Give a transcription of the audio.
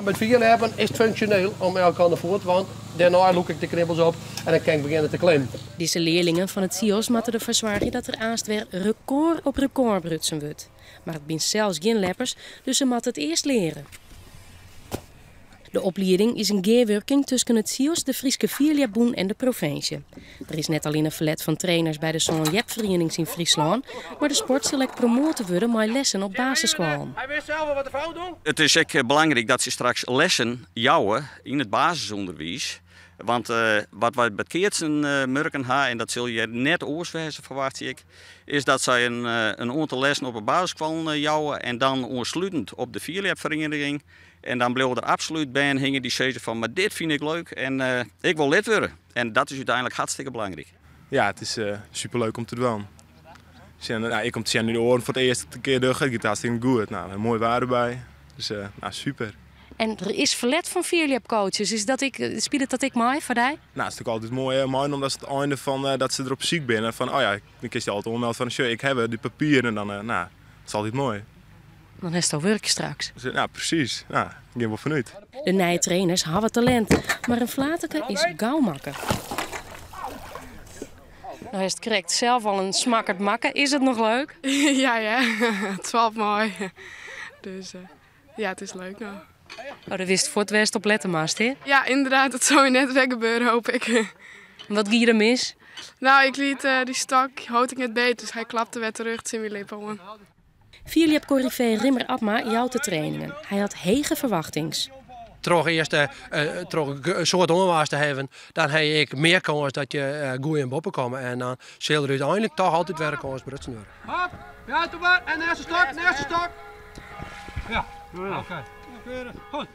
By it fierljeppen is it funksjoneel om elkoar de foet, want dêrnei lûk ik de knibbels op en dan kin ik begjinne te klimmen. Dizze learlingen fan it CIOS moatte derfoar soargje dat der aanst wer rekôr op rekôr brutsen wurdt. Mar it binne sels gjin leppers, dus se moatte it earst leare. De oplieding is in gearwurking tusken it CIOS, de Fryske Fierljepbûn en de provinsje. Der is net allinne ferlet fan trainers by de sân ljepferienings yn Fryslân, mar de sport sil ek promoate wurde mei lessen op basisskoallen. It is ek belangryk dat se straks lessen jouwe yn it basisûnderwiis. Want wat wy by it keatsen murken ha, en dat sil hjir net oars wêze ferwachtsje ik, is dat sy in oantal lessen op de basisskoallen jouwe en dan oanslutend op de fierljepferieniging. En dan bliuwe der absolút bern hingjen dy't sizze fan mar dit fyn ik leuk en ik wol lid wurde. En dat is úteinlik hartstikke belangryk. Ja, it is superleuk om te dwaan. Sjen, ik om te sjen hoe't de oaren foar it earste kear dogge, it giet hartstikke goed. No, moai waar derby, dus no, super. En der is ferlet fan fierljepcoaches, is dat ek, spilet dat ek mei foar dy? No, it is natuerlik altyd moai meinommen dat it einde fan dat se der op syk binne fan oh ja, dan kinst dy altyd oanmelde fan sjoch, ik haw dy papieren en dan no, it is altyd moai. Dan hast wurk straks. Ja, presys. Ja, dêr gean we wol fanút. De nije trainers hawwe talint, mar in flaterke is gau makke. No hast krekt sels al in smakkerd makke. Is it noch leuk? Ja, ja. It falt mei. Dus ja, it is leuk no. Oh, do witst fuort wêr'tst op lette moatst, hè? Ja, ynderdaad. Dat sil my net wer gebeure, hoopje ik. Wat gie der mis? No, ik liet dy stok, hold ik net beet, dus hy klapte wer terug tsjin myn lippe oan. Fierljepkoryfee Rimmer Abma jout de trainingen. Hy hat hege ferwachtings. Troch earst troch in soad oanwaaks te hawwen, dan ha je ek mear kâns dat je goed en boppe komme. En dan sil der úteinlik toch altyd wer in kâns brutsen wurde. Hop, ja, doe mar. En nêste stok, nêste stok. Ja, oké. Goed.